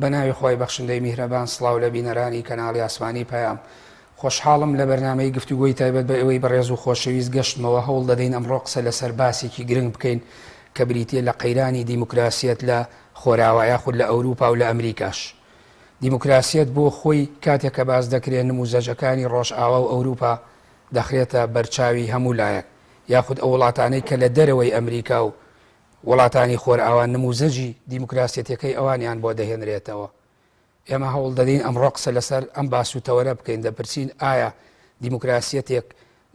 بەناوی خوای بەخشندەی میهرەبان سڵاو لە بینەرانی کەناڵی ئاسمانی پەیام. خۆشحاڵم لە بەرنامەی گفتوگۆی تایبەت بە ئێوەی بەڕێز و خۆشەویست گەشتمەوە هەوڵ دەدەین ئەمڕۆ قسە لەسەر باسێکی گرنگ بکەین کە بریتیە لە قەیرانی دیموکراسیەت لە خۆراوا یاخود لە ئەوروپا و لە ئەمریکاش. دیموکراسیەت بۆ خۆی کاتێک کە باس دەکرێ نموزەجەکانی ڕۆژئاوا و ئەوروپا دەخرێتە بەرچاوی هەموو لایەک یاخود ئەو وڵاتانەی کە لە دەرەوەی ئەمریکا و وڵاتانی خۆرئاوا نموزەجی دیموکراسیەتەکەی ئەوانیان بۆ دەهێنرێتەوە. ئێمە هەوڵ دەدەین ئەمڕۆ قسە لەسەر ئەم باس و تەوەرە بکەین، دەپرسین ئایا دیموکراسیەتێک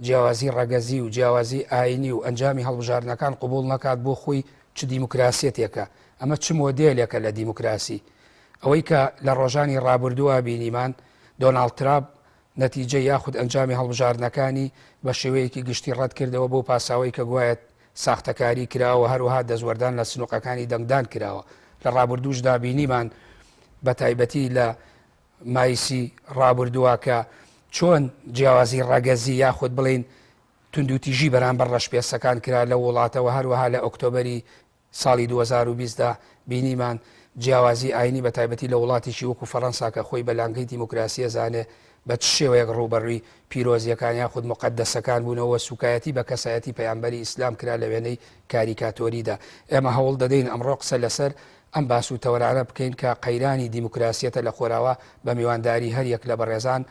جیاوازی ڕەگەزی و جیاوازی ئاینی و ئەنجامی هەڵبژاردنەکان قبوڵ نەکات بۆ خۆی چ دیموکراسیەتێکە؟ ئەمە چ مۆدێلێکە لە دیموکراسی؟ ئەوەی کە لە ڕۆژانی ڕابردووە بینیمان دۆناڵد ترامپ نەتیجە یاخود ئەنجامی هەڵبژاردنەکانی بە شێوەیەکی گشتی ڕەتکردەوە بەو پاساوەی کە گوایە ساختەکاری کراوە و هەروەها دەستوەردان لە سنوقەکانی دەنگدان کراوە. لە ڕابردووشدا بینیمان بە تایبەتی لە مایسی ڕابردووە کە چۆن جیاوازی ڕەگەزی یاخود بڵێین توندوتیژی بەرامبەر ڕەشپێستەکان کرا لەو وڵاتە و هەروەها لە ئۆکتۆبەری ساڵی 2020 دا بینیمان جیاوازی ئاینی بە تایبەتی لە وڵاتێکی وەکو فەڕەنسا کە خۆی بە لانکەی دیموکراسی ئەزانێ بە چ شێوەیەک ڕووبەڕووی پیرۆزییەکان یاخود موقەدەسەکان بوونەوە و سوکایەتی بە کەسایەتی پەیامبەری ئیسلام کرا لە وێنەی کاریکاتۆریدا. ئێمە هەوڵ دەدەین ئەمڕۆ قسە لەسەر ئەم باس و تەوەرانە بکەین کە قەیرانی دیموکراسیەتە لە خۆراوا بە میوانداری هەر یەک لە بەڕێزان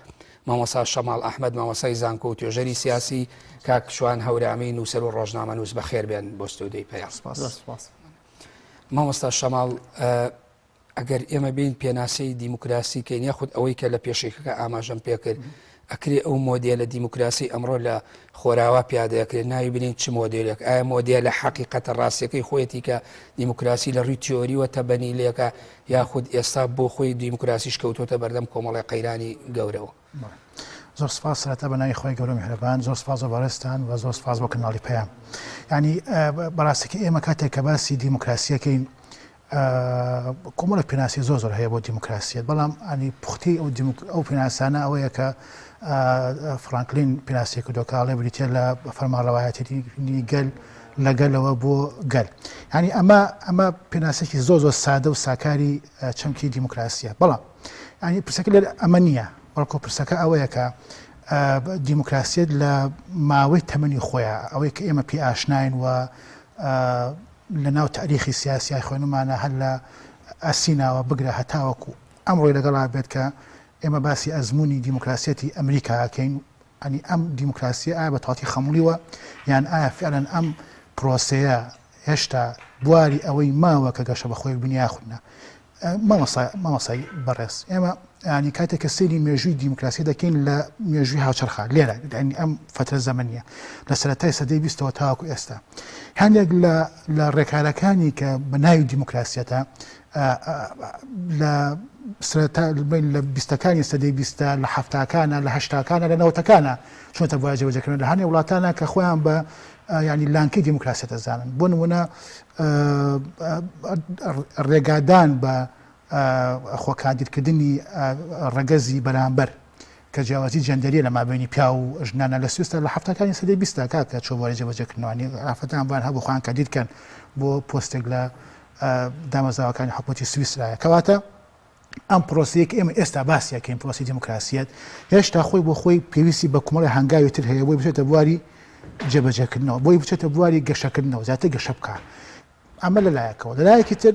مامۆستا شەماڵ ئەحمەد مامۆستای زانکۆ و توێژەری سیاسی، کاک شوان هەورامی نووسەر و ڕۆژنامەنووس بەخێر بێن بۆ ستۆدیۆی پەیام. زۆر سوپاس. مامۆستا شەماڵ ئەگەر ئێمە بین پێناسەی دیموکراسی کەین یاخود ئەوەی کە لە پێشێکەکە ئاماژەم پێکرد ئەکرێ ئەو مۆدێلە دیموکراسی ئەمڕۆ لە خۆراوا پیادەکرێت ناوی بنین چ مۆدێلێک ئایا مۆدێلە حەقیقەتە ڕاستیەکەی خۆیەتی کە دیموکراسی لە ڕووی تیۆریوە تەبەنی لێکە یاخود ئێستا بۆ خۆی دیموکراسیش کەوتۆتە بەردەم کۆمەڵی قەیرانی گەورەوە. زۆر سپاس سەرەتا بە ناوی خوای گەورە میهرەبان زۆر سپاس بۆ بەڕێزتان و زۆر سپاس بۆ کەناڵی پەیام یعنی بەڕاستەکە ئێمە کاتێک کە باسی دیموکراسیەکەین کۆمەڵێک پێناسی زۆر زۆر هەیە بۆ دیموکراسیەت بەڵام ئەنی پوختی ئەو ئەو پێناسانە ئەوەیە کە فرانکلین پێناسی کردووە کە ئەڵێ بریتە لە فەرمانڕەوایەتی گەل لەگەلەوە بۆ گەل ینی ئەمە ئەمە پێناسێکی زۆر زۆر سادە و ساکاری چەمکی دیموکراسیە بەڵام ینی پرسەکە لێر ئەمە نییە بەڵکو پرسەکە ئەوەیە کە دیموکراسیەت لە ماوەی تەمەنی خۆیان ئەوەی کە ئێمە پێ ئاشناین و لە ناو تاریخی سیاسیای خوێنمانە هەر لە ئەسیناوە بگرە هەتاوەکو ئەمڕۆی لەگەڵا بێت کە ئێمە باسی ئەزموونی دیموکراسیەتی ئەمریکا ئەکەین ئەنی ئەم دیموکراسیە ئایا بە تەواتی خەمڵیوە یان ئایا فعلەن ئەم پرۆسەیە هێشتا بواری ئەوەی ماوە کە گەشە بە خۆی ببینێ یاخود نا مامۆستا مامۆستای بەڕێز ئێمە ینی کاتێک کە سەیری مێژووی دیموکراسی دەکەین لە مێژووی هاوچەرخا لێرە ینی ئەم فترە زەمەنیە لە سەرەتای سەدەی بیستەوە تاوەکو ئێستا هەندێک لە لە ڕێکارەکانی کە بە ناوی دیموکراسیەتە لە سەرەتا لە بیستەکانی سەدەی بیستە لە حەفتاکانە لە هەشتاکانە لە نەوەتەکانە چۆنتە بۆ جێبەجێکردن لە هەنێ وڵاتانە کە خۆیان بە ینی لانکەی دیموکراسیەت دەزانن بۆ نمونە ڕێگادان بە خۆکاندیدکردنی ڕەگەزی بەرامبەر کە جیاوازی جەندەریە لە مابینی پیاو و ژنانە لە سویسرا لە حەفتاکانی سەدەی بیستا کاکە چۆ بواری جێبەجێکردنەوانی ئافرەتان بوان هەبوو خۆیان کاندید کەن بۆ پۆستێک لە دامەزراوەکانی حکوومەتی سویسرایە کەواتە ئەم پرۆسەیە کە ئێمە ئێستا باسی ئەکەین پرۆسی دیموکراسیەت هێشتا خۆی بۆ خۆی پێویستی بە کومەڵی هەنگاوی تر هەیە بۆی بچێتە بواری جێبەجێکردنەوە بۆی بچێتە بواری گەشەکردنەوە زیاتر گەشە بکە ئەمە لە لایەکەوە لە لایەکی تر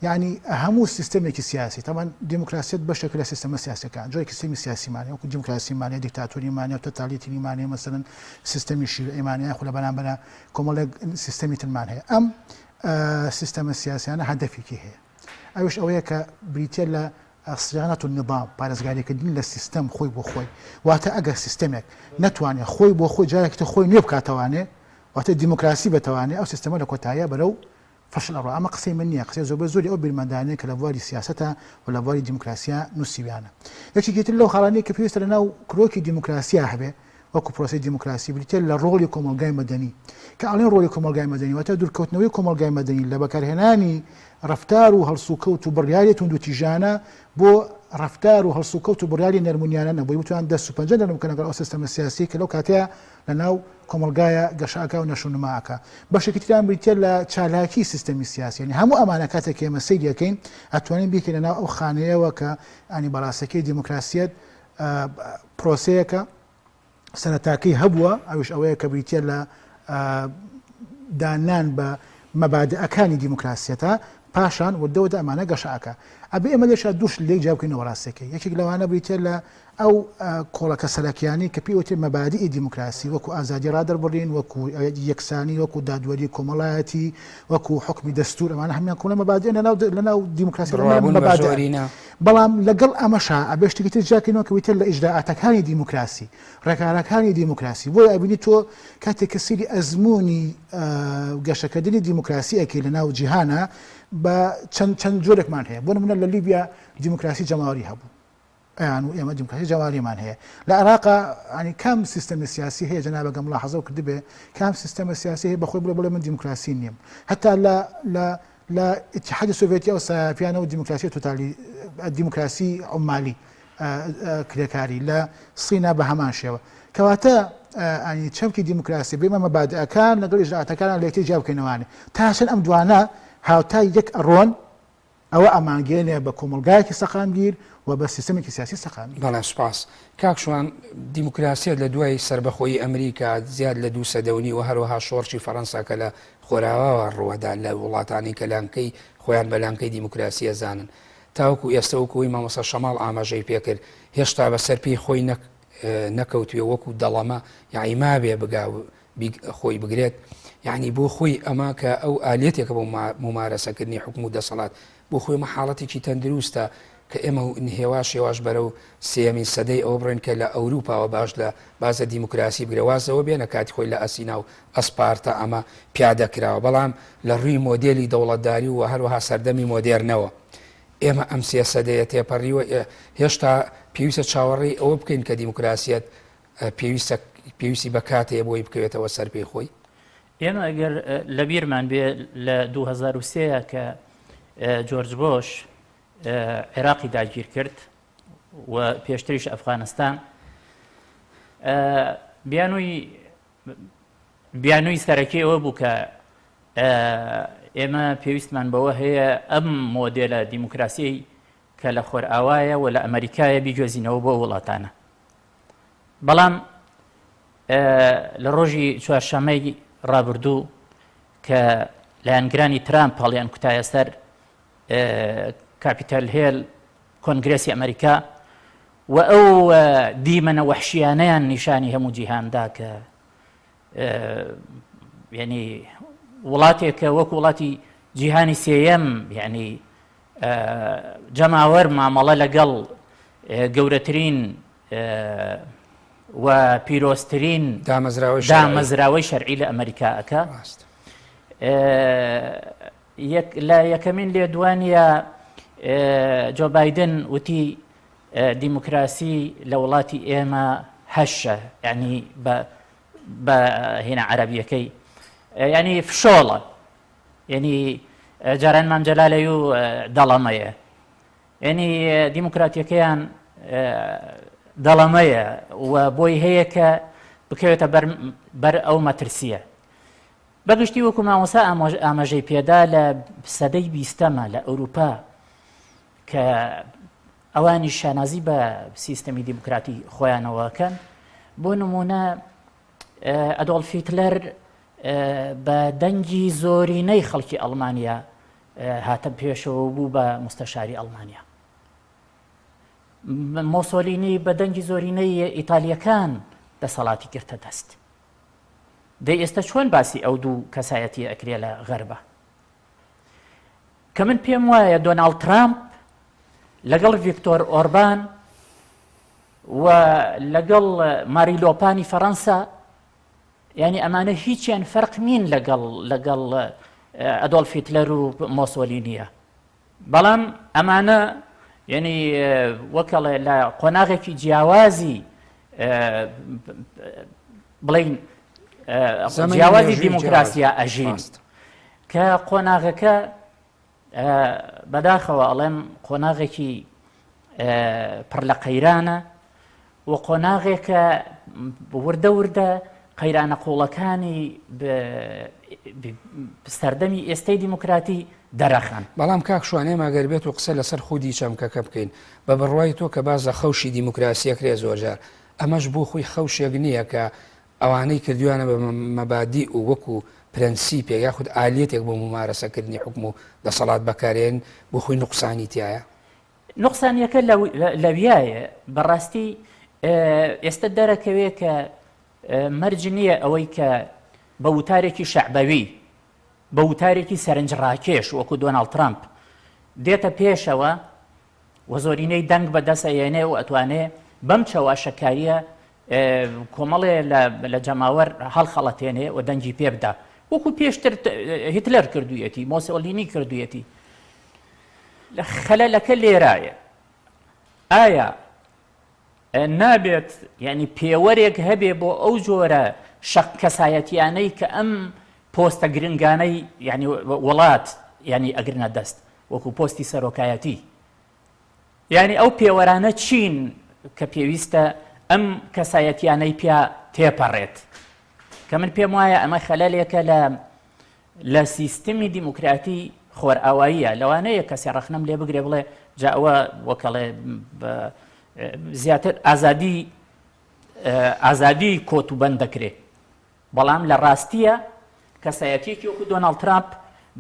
یعنی هەموو سیستەمێکی سیاسی تەمان دیموکراسیەت بەشێک لە سیستەمە سیاسەکان جۆرێکی سیستەمی سیاسیمانە وەکو دیموکراسیمانە دیکتاتۆریمانە تۆتالیتریمانە مەسەلەن سیستەمی شیوعیمانە یاخود لە بەرامبەرە کۆمەڵێک سیستەمی ترمان هەیە ئەم سیستەمە سیاسیانە هەدەفێکی هەیە ئەویش ئەوەیە کە بریتیە لە صیانە النظام پارێزگاریکردن لە سیستەم خۆی بۆ خۆی واتە ئەگەر سیستەمێک نەتوانێت خۆی بۆ خۆی جارێکی تر خۆی نوێ بکاتەوانێ واتە دیموکراسی بتوانێ ئەو سیستەمە لە کۆتاییە بەرەو فەشل ئەڕوا ئەمە قسەی من نییە قسەی زۆربەی زۆری ئەو بیرمەندانەیە کە لە بواری سیاسەتە و لە بواری دیموکراسیا نووسیویانە یەکێکی تر لەو خاڵانەی کە پێویستە لە ناو کرۆکی دیموکراسیا هەبێ وەکو پرۆسەی دیموکراسی بریتیە لە ڕۆڵی کۆمەڵگای مەدەنی. کە ئەڵێن ڕۆڵی کۆمەڵگای مەدەنی واتە دوورکەوتنەوەی کۆمەڵگای مەدەنی لە بەکارهێنانی ڕەفتار و هەڵسوکەوت و بڕیاری توندوتیژانە بۆ ڕەفتار و هەڵسوکەوت و بڕیاری نەرمونیانە نەبووی بتوان دەست و پەنجە نەرم بکەن لەگەڵ ئەو سیستەمە سیاسیەی کە لەو کاتەیە لەناو کۆمەڵگایە گەشە ئەکا و نەشونما ئەکا. بەشێکی تریان بریتیە لە چالاکی سیستەمی سیاسی یانی هەموو ئەمانە کاتێک کە ئێمە سەیری ئەکەین ئەتوانین بیکەینە ناو ئەو خانەیەوە کە ینی بەڕاستەکەی دیموکراسیەت پرۆسەیەکە سەرەتاکەی هەبووە ئەوش ئەوەیە کە بریتە لە دانان بە مەبادئەکانی دیموکراسیەتە پاشان وردە وردە ئەمانە گەشە ئەکا ئەبێ ئێمە لێشا دووش لێک جیا بکەینەوە ڕاستەکەی یەکێک لەوانە بریتە لە ئەو کۆڵەکە سەرەکیانەی کە پێی وترێ مەبادیئی دیموکراسی وەکو ئازادی ڕادەربڕین وەکو یەکسانی وەکو دادوەری کۆمەڵایەتی وەکو حوکمی دەستور ئەمانە هەمیان کۆڵە مەبادیئن لەناو لەناو دیموکراسی بڕوابوون بە زۆرینە. بەڵام لەگەڵ ئەمەشا ئەبێ شتێکی تر جیاکەینەوە کە بریتیە لە ئیجرائاتەکانی دیموکراسی ڕێکارەکانی دیموکراسی بۆیە ئەبینی تۆ کاتێک کە سەیری ئەزموونی گەشەکردنی دیموکراسی ئەکەی لەناو جیهانە بە چەند چەند جۆرێکمان هەیە بۆ نمونە لە لیبیا دیموکراسی جەماوەری هەبوو ئەیان و ئێمە دیموکراسی جەماوەریمان هەیە لە عێراقا ینی کام سیستەمی سیاسی هەیە جەنابەکە ملاحەزەو کردبێ کام سیستەمە سیاسی هەیە بەخۆی بڵێ بڵێ من دیموکراسی نیم هەتا لە لە لە ئیتیحادی سۆڤێتی ئەو سایەپیانە و دیموکراسی تۆتالی دیموکراسی عمالی کرێکاری لە سینا بە هەمان شێوە کەواتە ئەنی چەمکی دیموکراسی بێمە مەبادئەکان لەگەڵ ئیجرائاتەکان لە یەکتری جیا بکەینەوانێ تا چەند ئەم دوانە هاوتای یەک ئەڕۆن ئەوە ئەمانگەیەنێ بە کۆمەڵگایەکی سەقامگیر و بە سیستەمێکی سیاسی سەقامگیر. بەڵێ سوپاس. کاک شوان، دیموکراسیەت لە دوای سەربەخۆیی ئەمریکا زیاد لە دوو سەدە و نیو هەروەها شۆڕشی فەڕەنسا کە لە خۆراواوە ڕووەدا لە وڵاتانی کە لانکەی خۆیان بە لانکەی دیموکراسی ئەزانن تاوەکو ئێستە وەکو ئەوەی مامۆستا شەماڵ ئاماژەی پێکرد هێشتا بەسەر پێی خۆی نەکەوتوێ وەکو دەڵەمە یاعی مابێ بگا خۆی بگرێت یعنی بۆ خۆی ئەمە کە ئەو ئالیەتێکە بۆ ممارەسەکردنی حکوم و دەسەڵات بۆ خۆی ئەمە حاڵەتێکی تەندروستە کە ئێمە هێواش هێواش بەرەو سێیەمین سەدەی ئەوە بڕۆین کە لە ئەوروپاوە باش لە بازە دیموکراسی بگرە واز لەوە بێنە کاتی خۆی لە ئەسینا و ئەسپارتا ئەمە پیادە کراوە بەڵام لە ڕووی مۆدێلی دەوڵەتداری و هەروەها سەردەمی مۆدێرنەوە ئێمە ئەم سێ سەدەیە تێپەڕیوە هێشتا پێویستە چاوەڕێی ئەوە بکەین کە دیموکراسیەت پێویستە پێویستی بە کات هەیە بۆی بکەوێتەوە سەر پێی خۆی؟ ئێمە ئەگەر لەبیرمان بێ لە 2023 کە جۆرج بۆش عێراقی داگیر کرد و پێشتریش ئەفغانستان بیانووی بیانووی سەرەکی ئەوە بوو کە ئێمە پێویستمان بەوە هەیە ئەم مۆدێلە دیموکراسی کە لە خۆرئاوایە و لە ئەمریکایە بیگوێزینەوە بۆ وڵاتانە بەڵام لە ڕۆژی چوارشەمەی ڕابردوو کە لایەنگرانی ترامپ هەڵیان کوتایە سەر کاپیتال هێل کۆنگرێسی ئەمریکا و ئەو دیمەنە وەحشیانەیان نیشانی هەموو جیهاندا کە یعنی وڵاتێکە وەک وڵاتی جیهانی سێیەم یعنی جەماوەر مامەڵە لەگەڵ گەورەترین و پیرۆزترین دامەزراوەی شەرعی لە ئەمریکا ئەکا لە یەکەمین لێدوانە جۆ بایدن وتی دیموکراسی لە وڵاتی ئێمە هەشە ینی بە هێنا عەربیەکەی ینی فشۆڵە یعنی جاران مام جەلالەی و دەڵەمەیە یعنی دیموکراتیەکەیان دەڵەمەیە و بۆی هەیە کە بکەوێتە بەر بەر ئەو مەترسیە بەگشتی وەکو مامۆسا ئاماژەی پێدا لە سەدەی بیستەمە لە ئەوروپا کە ئەوانی شانازی بە سیستەمی دیموکراتی خۆیانەوەکەن بۆ نمونە ئەدۆڵف هیتلەر بە دەنگی زۆرینەی خەڵکی ئەڵمانیا هاتە پێشەوە و بوو بە مستەشاری ئەڵمانیا. مۆسۆلینی بە دەنگی زۆرینەی ئیتالیەکان دەسەڵاتی گرتە دەست. دەی ئێستا چۆن باسی ئەو دوو کەسایەتیە ئەکرێ لە غەربە؟ کە من پێم وایە دۆناڵد ترامپ لەگەڵ ڤیکتۆر ئۆربان و لەگەڵ ماری لۆپانی فەڕەنسا یعنی ئەمانە هیچیان فەرق نین لەگەڵ لەگەڵ ئەدۆڵف هیتلەر و مۆسۆلینیە بەڵام ئەمانە یعنی وەکەڵێ لە قۆناغێکی جیاوازی بڵین جیاوازی دیموکراسیا ئەژین کە قۆناغەکە بەداخەوە ئەڵێم قۆناغێکی پڕ لە قەیرانە و قۆناغێکە وردە وردە قەیرانە قوڵەکانی سەردەمی ئێستەی دیموکراتی دەرەخەن. بەڵام کاک شوان ئێمە گەر بێت و قسە لەسەر خودی چەمکەکە بکەین بە بڕوای تۆ کە باس لە خەوشی دیموکراسی ئەکرێ زۆرجار ئەمەش بۆ خۆی خەوشێک نییە کە ئەوانەی کردویانە بە مەبادیء و وەکو پرەنسیپێک یاخود ئالیەتێک بۆ مومارەسەکردنی حوکم و دەسەڵات بەکارێن بۆ خۆی نوقسانی تیایە؟ نوقسانیەکە لەویایە بەڕاستی ئێستا دەرەکەوێ کە مەرج نییە ئەوەی کە بە وتارێکی شەعبەوی بە وتارێکی سەرنجڕاکێش وەکو دۆناڵد ترامپ دێتە پێشەوە و زۆرینەی دەنگ بە دەست ئەیەنێ و ئەتوانێ بەم چەواشەکاریە کۆمەڵێ لە جەماوەر هەڵخەڵەتێنێ و دەنگی پێ بدا وەکو پێشتر هیتلەر کردوویەتی مۆسۆلینی کردوویەتی خەلەلەکە لێرایە ئایا نابێت یعنی پێوەرێک هەبێ بۆ ئەو جۆرە شەق کەسایەتیانەی کە ئەم پۆستە گرنگانەی یعنی وڵات یعنی ئەگرنە دەست وەکو پۆستی سەرۆکایەتی یعنی ئەو پێوەرانە چین کە پێویستە ئەم کەسایەتیانەی پیا تێپەڕێت کە من پێم وایە ئەمە خەلەلێکە لە لە سیستمی دیموکراتی خۆرئاواییە لەوانەیە کەسێ ڕەخنەم لێ بگرێ بڵێ جا ئەوە وەکەڵێ زیاتر ئازادی ئازادی کۆت و بەند دەکرێ بەڵام لە ڕاستیە کەسایەتیەکی وەکو دۆناڵد ترامپ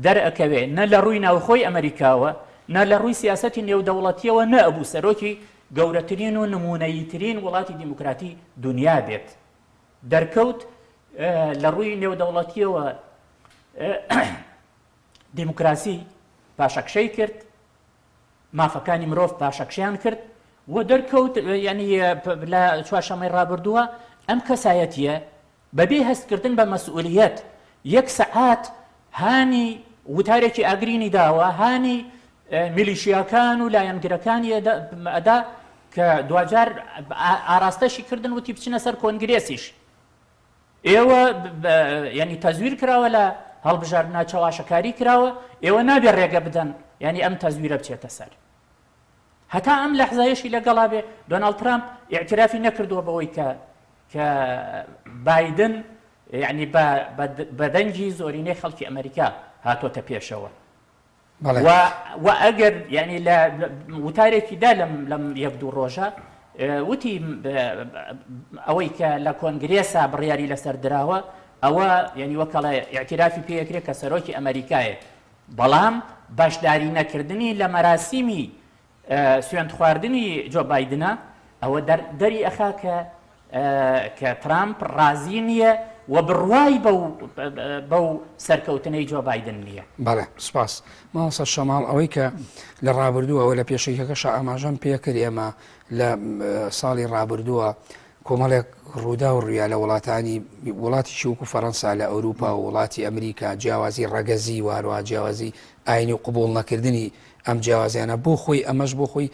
دەرئەکەوێ نە لە ڕووی ناوخۆی ئەمریکاوە نە لە ڕووی سیاسەتی نێودەوڵەتیەوە نە ئەبوو سەرۆکی گەورەترین و نمونەییترین وڵاتی دیموکراتی دنیا بێت دەرکەوت لە ڕووی نێودەوڵەتیەوە دیموکراسی پاشەکشەی کرد مافەکانی مرۆڤ پاشەکشیان کرد و دەرکەوت ینی لە چوارشەمەی ڕابردووە ئەم کەسایەتیە بەبێ هەستکردن بە مەسئولیت یەک سەعات هانی وتارێکی ئاگرینی داوە هانی میلیشیاکان و لایەنگرەکانی ئەدا کە دواجار ئاراستەشی کردن وتی بچنە سەر کۆنگرێسیش ئێوە ینی تەزویر کراوە لە هەڵبژاردنا چەواشەکاری کراوە ئێوە نابێ ڕێگە بدەن ینی ئەم تەزویرە بچێتە سەر هەتا ئەم لەحزایەشی لەگەڵا بێ دۆناڵد ترامپ ئیعترافی نەکردووە بەوەی کە کە بایدن یعنی بە دەنگی زۆرینەی خەڵکی ئەمریکا هاتۆتە پێشەوە و و ئەگەر یعنی لە وتارێکی دا لەم لەم یەک دوو ڕۆژە وتی ئەوەی کە لە کۆنگرێسا بڕیاری لەسەر دراوە ئەوە یعنی وەکەڵێ ئیعترافی پێکرێت کە سەرۆکی ئەمریکایە بەڵام بەشداری نەکردنی لە مەراسیمی سوێندخواردنی جۆ بایدنە ئەوە دەری ئەخا کە کە ترامپ ڕازی نییە و بڕوای بەو بەو سەرکەوتنەی جۆ بایدن نییە. بەڵێ سپاس مامۆستا شەماڵ ئەوەی کە لە ڕابردووەوە لە پێشەکیەکەشا ئاماژەم پێکرد ئێمە لە ساڵی ڕابردووە کۆمەڵێک ڕووداو ڕوویا لە وڵاتانی وڵاتیکی وەکو فەرەنسا لە ئەوروپا و وڵاتی ئەمریکا جیاوازی ڕەگەزی و هەروەها جیاوازی ئاینی و قبوڵ نەکردنی ئەم جیاوازیانە بۆ خۆی ئەمەش بۆ خۆی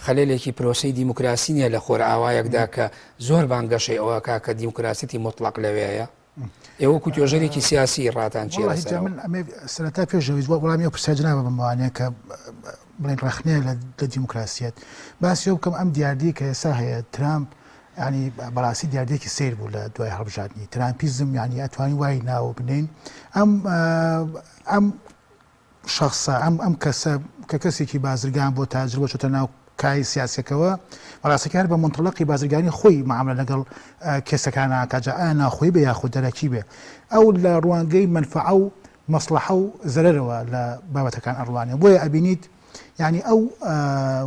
خەلەلێکی پرۆسەی دیموکراسی نییە لە خۆرئاوایەکدا کە زۆر بانگەشەی ئەوە کا کە دیموکراسیەتی موتڵەق لەوێیە؟ ئێوە وەکو توێژەرێکی سیاسی ڕاتان چییە وەڵاهی جا لەسەرەوە؟ من ئەمێ سەرەتا پێش ئەوەی وەڵامی ئەو پرسیارە جەنابە بموانێ کە بڵێن ڕەخنەیە لە لە دیموکراسیەت باسی ئەو بکەم ئەم دیاردەی کە ئێستا هەیە ترامپ یعنی بەڕاستی دیاردەیەکی سەیر بوو لە دوای هەڵبژاردنی ترامپیزم یعنی ئەتوانین وای ناو بنێین ئەم ئەم شەخسە، ئەم ئەم کەسە کە کەسێکی بازرگان بۆ تاجر بۆ چۆتە ناو کای سیاسەکەوە بەڕاستەکە هەر بە مونتەڵەقی بازرگانی خۆی معاملە لەگەڵ کێسەکان ناکات جا ئایا ناوخۆی بێ یاخود دەرەکی بێ ئەو لە ڕوانگەی مەنفەعە و مەسڵەحە و زەرەرەوە لە بابەتەکان ئەڕوانێ بۆیە ئەبینیت یعنی ئەو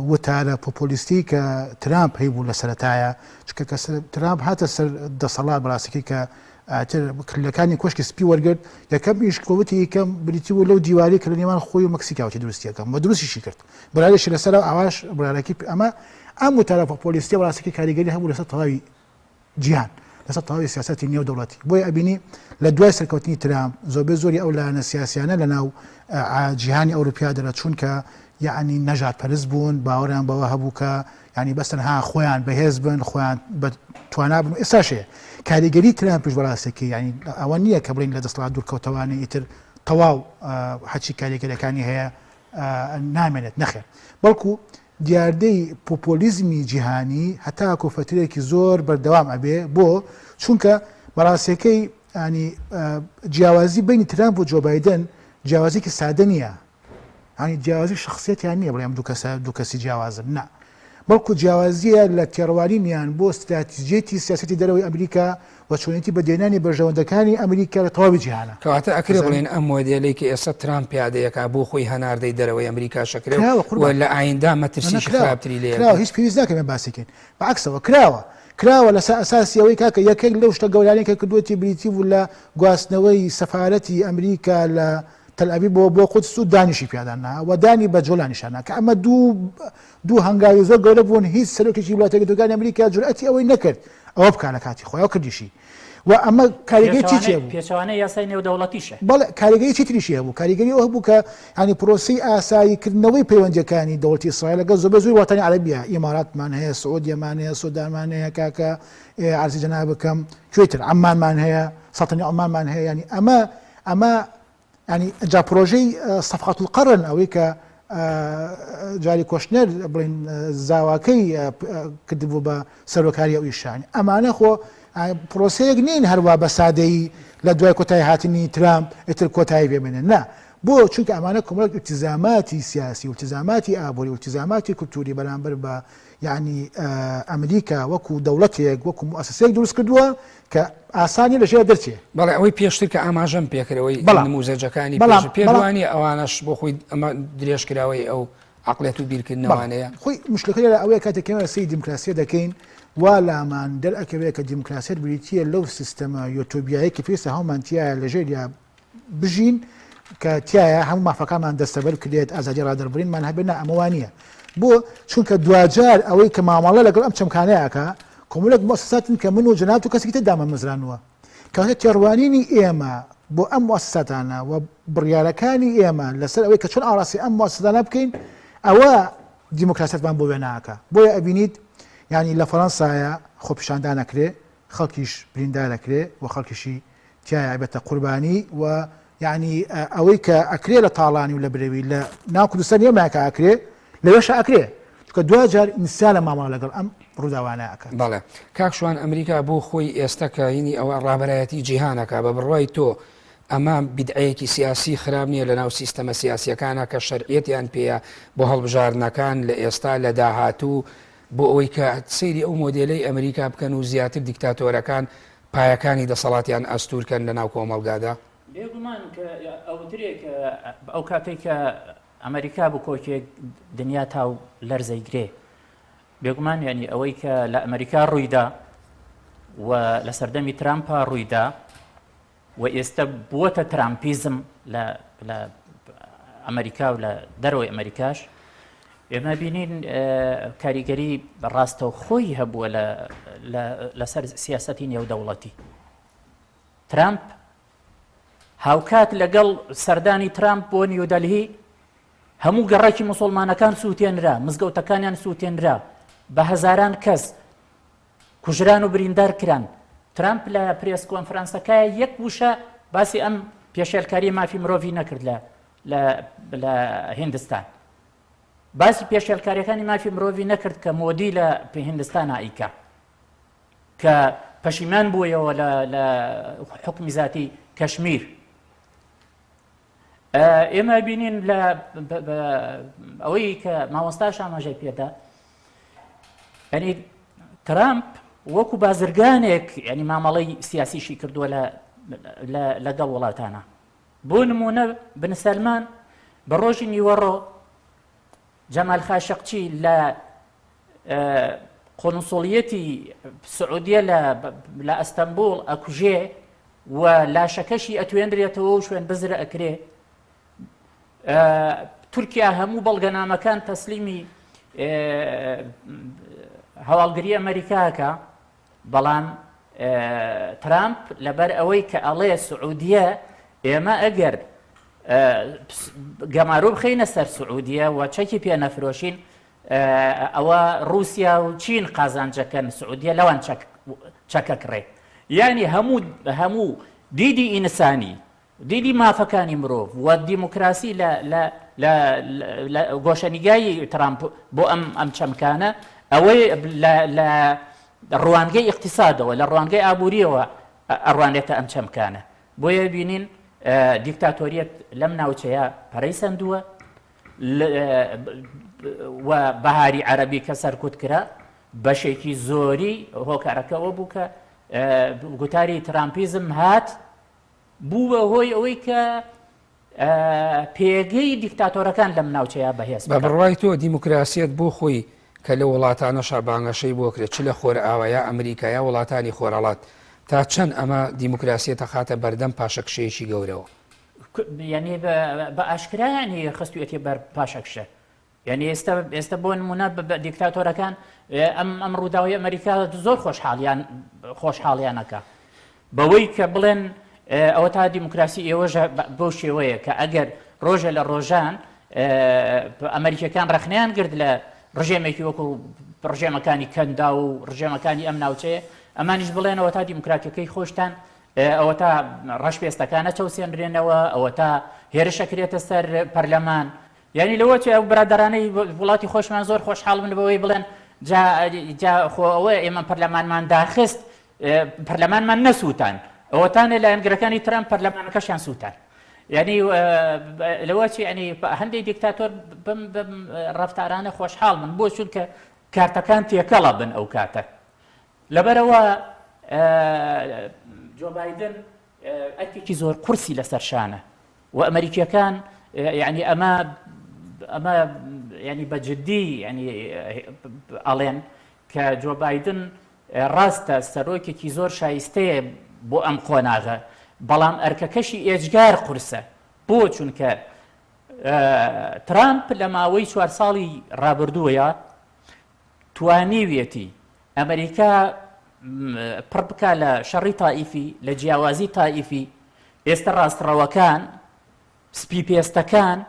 وتارە پۆپۆلیستی کە ترامپ هەیبوو لە سەرەتایە چونکە کە ترامپ هاتە سەر دەسەڵات بەڕاستەکەی کە ئیتر کلیلەکانی کۆشکی سپی وەرگرت، یەکەم ئیش کە وتی یکەم بریتی بوو لەو دیوارەی کە لە نێوان خۆی و مەکسیکا وتی دروستی ئەکەم و دروستیشی کرد، بڕیاریشی لەسەرە و ئاواش بڕیارەکەی ئەمە ئەم وتارە پۆپۆلیستیە بەڕاستیی کاریگەری هەبوو لەسەر تەواوی جیهان، لەسەر تەواوی سیاسەتی نێودەوڵەتی، بۆیە ئەبینی لە دوای سەرکەوتنی ترامپ زۆربەی زۆری ئەو لایەنە سیاسیانە لەناو جیهانی ئەوروپیا دەرەچوون کە یەعنی نەژادپەرست بوون، باوەڕیان بەوە هەبوو کە یانی بەس تەنها خۆیان بەهێز بن خۆیان بە توانا بن ئێستاش هەیە کاریگەری ترامپیش بەڕاستەکەی یانی ئەوە نییە کە بڵین لە دەسەڵات دوورکەوتەوانە ئیتر تەواو هەرچی کاریگەریەکانی هەیە نامێنێت نەخێر بەڵکو. دیاردەی پۆپۆلیزمی جیهانی هەتاکو فەترەیەکی زۆر بەردەوام ئەبێ، بۆ؟ چونکە بەڕاستیەکەی یانی جیاوازی بەینی ترامپ و جۆ بایدن جیاوازیەکی سادە نییە، یانی جیاوازی شخصیەتیان نییە بڵێ ئەم دوو کەسە دوو کەسی جیاوازن، نا، بەڵکو جیاوازیە لە تێڕوانینیان بۆ ستراتیجیەتی سیاسەتی دەرەوەی ئەمریکا و چۆنێتی بەدێنانی بەرژەوەندەکانی ئەمریکا لە تەواوی جیهانا. کەواتە ئەکرێ بڵێین ئەم مۆدێلەی کە ئێستا ترامپ پیادەی ئەکا بۆ خۆی هەناردەی دەرەوەی ئەمریکاش ئەکرێ کراوە و قوربان. لە ئایندە نا نا مەترسیی کراوە خراپتری لێ کراوە ئەکرێ؟ هیچ پێویست ناکا ئێمە باسی کەین بە عەکسەوە کراوە کراوە لەسەر ئەساسی ئەوەی کاکە یەکێک لەو شتە گەورانەی کە کردووەتی بریتی بوو لە گواستنەوەی سەفارەتی ئەمریکا لە تەلئەبیب بۆ بۆ قودس و دانیشی پیادا نا و دانی بە جۆلانیشا نا کە ئەمە دوو دوو هەنگاوی زۆر گەورە بوون هیچ سەرۆکێکی وڵاتە یەکگرتووەکانی ئەمریکا جورئەتی ئەوەی نەکرد ئەوە بکا لە کاتی خۆی ئەو کردیشی و ئەمە کاریگەری چی پێچەوانەی هەبوو؟ پێچەوانەی یاسای نێودەوڵەتیشە. بەڵێ کاریگەری چی تریشی هەبوو؟ کاریگەری ئەوە هەبوو کە یانی پرۆسەی ئاساییکردنەوەی پەیوەندییەکانی دەوڵەتی ئیسرائیل لەگەڵ زۆربەی زۆری وڵاتانی عەرەبیە، ئیماراتمان هەیە، سعودیەمان هەیە، سودانمان هەیە، کاکە عەرزی جەنابکەم کوێی تر عەممانمان هەیە، سەڵتەنەی عومانمان هەیە، یانی ئەمە ئەمە یانی جا پرۆژەی صفقە القرن ئەوەی کە جاری کۆشنەر بڵین زاواکەی کردبوو بە سەرۆکاری ئەو ئیشانی ئەمانە خۆ پرۆسەیەک نین هەروە بە سادەیی لە دوای کۆتای هاتنی ترامپ ئیتر کۆتایی بێمێنێ نا بۆ چونکە ئەمانە کۆمەڵێک التزاماتی سیاسی و التزاماتی ئابووری و التزاماتی کولتوری بەرامبەر بە یەعنی ئەمریکا وەکو دەوڵەتێک وەکو موئەسەسەیەک دروست کردووە کە ئاسان نیە لە ژێر دەرچێ. بەڵێ ئەوەی پێشتر کە ئاماژەم پێکرد ئەوەی بەڵام نموزەجەکانی بەڵام پێش پێت بەڵام وانیە ئەوانەش بۆ خۆی ئەمە درێژکراوەی ئەو عەقڵیەت و بەڵام بیرکردنەوانەیە؟ خۆی مشکلەکە لێرە ئەوەیە کاتێک ئێمە سەیری دیموکراسیەت دەکەین وا لامان دەرئەکەوێت کە دیموکراسیەت بریتییە لەو سیستەمە یۆتۆبیایەی کە پێویستە هەموومان تیایا لەژێریا بژین کە تیایا هەموو مافەکانمان دەستەبەر بکرێت، ئازادی ڕادەربڕینمان هەبێت، نا ئەمە وا نییە. بۆ؟ چونکە دواجار ئەوەی کە مامەڵە لەگەڵ ئەم چەمکانە ئەکا کۆمەڵێک موئەسەساتن کە من و جەنابت و کەسێکی تر دامانمەزرانووە. کەواتە تێڕوانینی ئێمە بۆ ئەم موئەسەساتانە و بڕیارەکانی ئێمە لەسەر ئەوەی کە چۆن ئاڕاستەی ئەم موئەسەساتانە بکەین ئەوە دیموکراسیەتمان بۆ وێنا ئەکا. بۆیە ئەبینیت یانی لە فەرەنسایە خۆپیشاندان ئەکرێ، خەڵکیش بریندار ئەکرێ و خەڵکیشی تیایا ئەبێتە قوربانی و یەعنی ئەوەی کە ئەکرێ لە تاڵانی و لە برەوی لە ناو کوردستانی ئێمە کە ئەکرێ لەوێشا ئەکرێ چونکە دواجار ئینسانە مامەڵە لەگەڵ ئەم ڕووداوانە ئەکات. بەڵێ کاک شوان ئەمریکا بۆ خۆی ئێستا کە هینی ئەوە ڕابەرایەتی جیهان ئەکا بە بڕوای تۆ ئەمە بیدعەیەکی سیاسی خراپ نییە لەناو سیستەمە سیاسیەکانە کە شەرعیەتیان پێیە بۆ هەڵبژاردنەکان لە ئێستا لە داهاتوو بۆ ئەوەی کە سەیری ئەو مۆدێلەی ئەمریکا بکەن و زیاتر دیکتاتۆرەکان پایەکانی دەسەڵاتیان ئەستوور کەن لەناو کۆمەڵگادا؟ بێگومان کە ئەوترێ کە ئەو کاتەی کە ئەمریکا بکۆکێ دنیا تاو لەرزەی گرێ بێگومان یعنی ئەوەی کە لە ئەمریکا ڕوویدا و لە سەردەمی ترامپا ڕوویدا و ئێستە بووەتە ترامپیزم لە لە ئەمریکا و لە دەرەوەی ئەمریکاش ئێمە بینین کاریگەری ڕاستەوخۆی هەبووە لەسەر سیاسەتی نێودەوڵەتی ترامپ هاوکات لەگەڵ سەردانی ترامپ بۆ نیودەلهی هەموو گەڕەکی مسلمانەکان سووتێنرا مزگەوتەکانیان سووتێنرا بە هەزاران کەس کوژران و بریندار کران. ترامپ لە پرێس کۆنفرانسەکە یەک وشە باسی ئەم پێشێلکاریە مافی مرۆڤی نەکرد لە لە لە هیندستان. باسی پێشێلکاریەکانی مافی مرۆڤی نەکرد کە مۆدی لە هیندستان ئایکا کە پەشیمان بوویەوە لە لە حکمی زاتی کەشمیر. ئێمە بینین لە ئەوەی کە مامۆستاش ئاماژەی پێدا ینی ترامپ وەکو بازرگانێک ینی مامەڵەی سیاسیشی کردووە لە لەگەڵ وڵاتانە بۆ نمونە بن سەلمان بە ڕۆژی نیوەڕۆ جەمال خاشقچی لە قونسوڵیەتی سعودیە لە ئەستەنبوڵ ئەکوژێ و لاشەکەشی ئەتوێنرێتەوە و شوێن بزرە ئەکرێ تورکیا هەموو بەڵگەنامەکان تەسلیمی هەواڵگری ئەمریکاکە بەڵام ترامپ لەبەر ئەوەی کە ئەڵێ سعودیە ئێمە ئەگەر گەمارۆ بخەینە سەر سعودیە و چەکی پێ نەفرۆشین ئەوە ڕووسیا و چین قازانجەکەن سعودیە لەوان چەکەکڕێ یعنی هەموو هەموو دیدی ئینسانی دیدی مافەکانی مرۆڤ و دیموکراسی لە لە. لە گۆشەنیگای ترامپ بۆ ئەم ئەم چەمکانە ئەوەی لە ڕوانگەی ئیقتیسادەوە لە ڕوانگەی ئابووریەوە ئەڕوانێتە ئەم چەمکانە بۆیە بینین دیکتاتۆریەت لەم ناوچەیە پەرەی سەندووە و بەهاری عەرەبی کە سەرکوت کرا بەشێکی زۆری هۆکارەکەەوە بوو کە گوتاری ترامپیزم هات بوو بە هۆی ئەوەی کە پێگەی دیکتاتۆرەکان لەم ناوچەیە بەهێز بە بڕوای تۆ دیموکراسیەت بۆ خۆی کە لە وڵاتانەشا بانگەشەی بۆ کرێت چ لە خۆرئاوا یا ئەمریکا یا وڵاتانی خۆرهەڵات تا چەند ئەمە دیموکراسیەت ئەخاتە بەردەم پاشەکشەیەکی گەورەوە؟ یانی بە ئاشکرا یانی خستویەتی بەر پاشەکشە یعنی ئێستا ئێستا بۆ نمونە دیکتاتۆرەکان ئەم ئەم ڕووداوی ئەمریکا زۆر خۆشحاڵیان خۆشحاڵیانەکە بەوەی کە بڵێن ئەوە تا دیموکراسی ئێوەش بەو شێوەیە کە ئەگەر ڕۆژە لە ڕۆژان ئەمریکەکان ڕەخنیان گرت لە ڕژێمێکی وەکو ڕژێمەکانی کەندا و ڕژێمەکانی ئەم ناوچەیە ئەمانیش بڵێنەوە تا دیموکراتەکەی خۆشتان ئەوەتا ڕەشپێستەکانە چەوسێنرێنەوە ئەوەتا هێرشەکرێتە سەر پەرلەمان یانی لەوە چێ ئەو برادەرانەی وڵاتی خۆشمان زۆر خۆشحاڵ بن بەوەی بڵێن جا جا خۆ ئەوە ئێمە پەرلەمانمان داخست پەرلەمانمان نەسووتان ئەوەتانێ لایەنگرەکانی ترەمپ پەرلەمانەکەشیان سووتان یعنی لەوە چی ینی هەندێک دیکتاتۆر بم بم ڕفتارانە خۆشحاڵ بن بۆ چونکە کارتەکان تێکەڵە بن ئەو کاتە لەبەرەوە جۆ بایدن ئەرکێکی زۆر قورسی لەسەر شانە و ئەمریکیەکان یعنی ئەمە ئەمە ینی بە جددی ینی ئەڵێن کە جۆ بایدن ڕاستە سەرۆکێکی زۆر شایستەیە بۆ ئەم قۆناغە بەڵام ئەرکەکەشی ئێجگار قورسە بۆ چونکە ترامپ لە ماوەی چوار ساڵی ڕابردووە توانیویەتی ئەمریکا پڕ بکا لە شەڕی تائیفی، لە جیاوازی تائیفی، ئێستە ڕاستڕەوەکان، سپی پێستەکان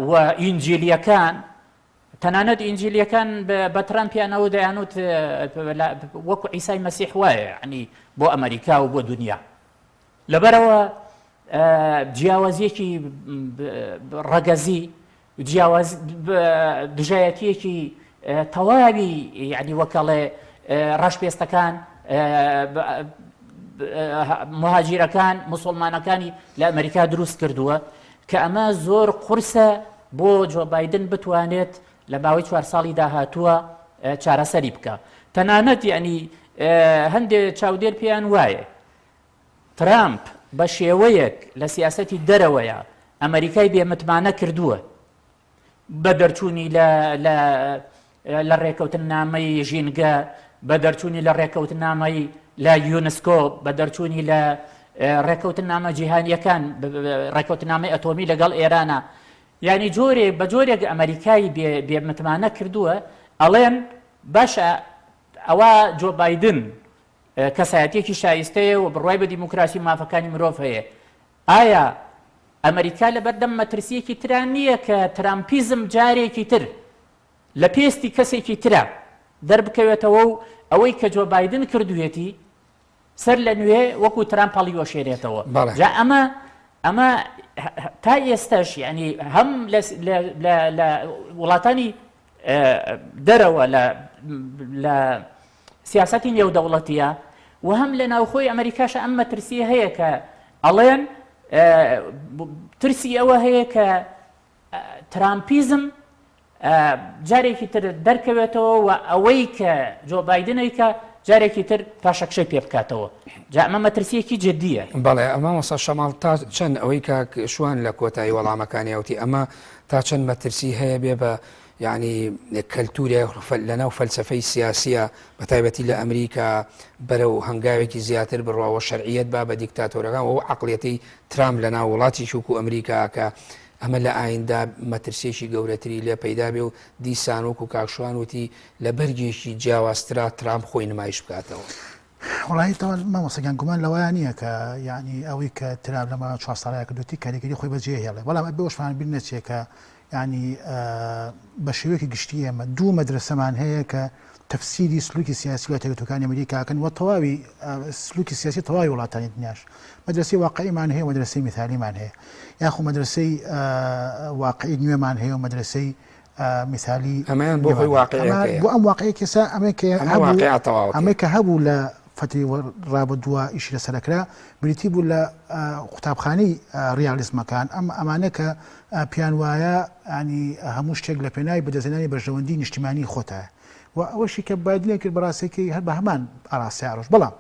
و ئینجیلیەکان، تەنانەت ئینجیلیەکان بە ترامپیانەوە دەیانوت وەکو عیسای مەسیح وایە ینی بۆ ئەمریکا و بۆ دنیا. لەبەرەوە جیاوازیەکی ڕەگەزی جیاواز دژایەتیەکی تەواوی یعنی وەکەڵێ ڕەش پێستەکان مهاجیرەکان مسلمانەکانی لە ئەمریکا دروست کردووە کە ئەمە زۆر قورسە بۆ جۆ بایدن بتوانێت لە ماوەی چوار ساڵی داهاتووە چارەسەری بکە تەنانەت یعنی هەندێک چاودێر پێیان وایە ترامپ بە شێوەیەک لە سیاسەتی دەرەوەیا ئەمەریکای بێ متمانە کردووە بە دەرچوونی لە لە لە ڕێکەوتننامەی ژینگە بە دەرچوونی لە ڕێکەوتنامەی لە یونسکۆ بە دەرچوونی لە ڕێکەوتنامە جیهانیەکان ڕێکەوتنامەی ئەتۆمی لەگەڵ ئێرانە یعنی جۆرێ بە جۆرێک ئەمریکای بێ متمانە کردووە ئەڵێن باشە ئەوە جۆ بایدن کەسایەتیەکی شایستەیە و بڕوای بە دیموکراسی و مافەکانی مرۆڤ هەیە، ئایا ئەمریکا لەبەردەم مەترسیەکی ترا نییە کە ترامپیزم جارێکی تر لە پێستی کەسێکی ترا دەربکەوێتەوە و ئەوەی کە جۆ بایدن کردوێتی سەر لە نوێ وەکو ترامپ هەڵیوەشێنێتەوە؟ جا ئەمە ئەمە تا ئێستاش یعنی هەم لە وڵاتانی دەرەوە لە لە سیاسەتی نێودەوڵەتیە و هەم لە ناوخۆی ئەمریکاشە ئەم مەترسیە هەیە کە ئەڵێن ترسی ئەوە هەیە کە ترامپیزم جارێکی تر دەرکەوێتەوە و ئەوەی کە جۆ بایدنەی کە جارێکی تر پاشەکشەی پێ بکاتەوە جا ئەمە مەترسیەکی جددیە. بەڵێ مامۆستا شەماڵ تا چەند ئەوەی کاک شوان لە کۆتایی وەڵامەکانی وتی ئەمە تا چەند مەترسی هەیە بێ بە یعنی کەلتورێ لەناو فەلسفەی سیاسیە بە تایبەتی لە ئەمریکا بەرەو هەنگاوێکی زیاتر بڕواوە شەرعیەت با بە دیکتاتۆرەکان و عقلێتی ترامپ لە ناو وڵاتی وەکو ئەمریکا کە ئەمە لە ئایندا مەترسیەکی گەورەتری لێ پەیدا بێ و دیسان وەکو کاک شوان وتی لە بەرگێکی جیاوازترا ترامپ خۆی نمایش بکاتەوە. وەڵاهی تەوان مامۆستا گیان گومان لەوەیا نییە کە یعنی ئەوەی کە ترامپ لەمە چوار ساڵەیا کردوێتی کاریگەری خۆی بەجێ هێڵێ بەڵام ئەبێ ئەوشمان بیر نەچێ کە یعنی بە شێوەیەکی گشتی ئێمە دوو مەدرەسەمان هەیە کە. تەفسیری سلوکی سیاسی وڵاتە یەکگرتووەکانی ئەمریکا ئەکەن و تەواوی سلوکی سیاسی تەواوی وڵاتانی دنیاش. مەدرەسەی واقعیمان هەیە و مەدرەسەی میثالیمان هەیە. یاخو مەدرەسەی واقعی نوێمان هەیە و مەدرەسەی میثالی ئەمەیان بۆ خۆی واقعیەکەیە. بۆ ئەم واقعی کەسە ئەمەی کە هەبوو ئەمەی کە هەبوو لە فەتری ڕابردووە ئیشی لەسەر ئەکرا بریتی بوو لە قوتابخانەی ڕیالیزمەکان ئەم ئەمانە کە پێیان وایە ینی هەموو شتێک لە پێناوی بەدەستهێنانی بەرژەوەندی نیشتیمانی خۆتایە و ئەوەشی کە بایدنێ کرد بەڕاستەکەی هەر بە هەمان ئاراستەیا ڕۆشت بەڵام